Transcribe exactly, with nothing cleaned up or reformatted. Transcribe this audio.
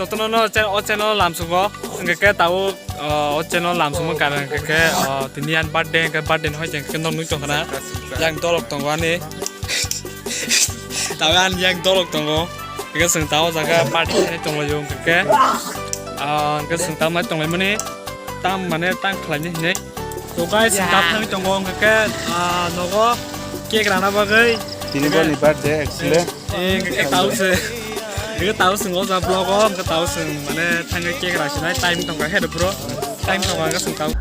Jotono no che-, o channel lamsugo, hwnkhe khe tao, o, o channel lamsugmo karon hwnkhe khe, o, tini ani birthday, hwnkhe birthday ni hoi hwnkhe khe nog nugwi tongkha na. Yang dolok tongo ani. Tao ani yang dolok tongo. Hwnkhe chwng tao o jaga party khe tonglaio hwnkhe khe. O, hwnkhe chwng tamo tonglaimani. Tam mane tang khlaini hinwi. To guys, tap thangwi tongo hwnkhe khe, ah, nogo cake rana bagwi. Tini boni birthday actually. Eh, hwnkhe khe tao se. Hwnkhe tao se ngo ja vlog o, hwnkhe tao se mane thangwi cake ra sinai time tongkha he bro. Time tongkha hwnkhe chwng tao.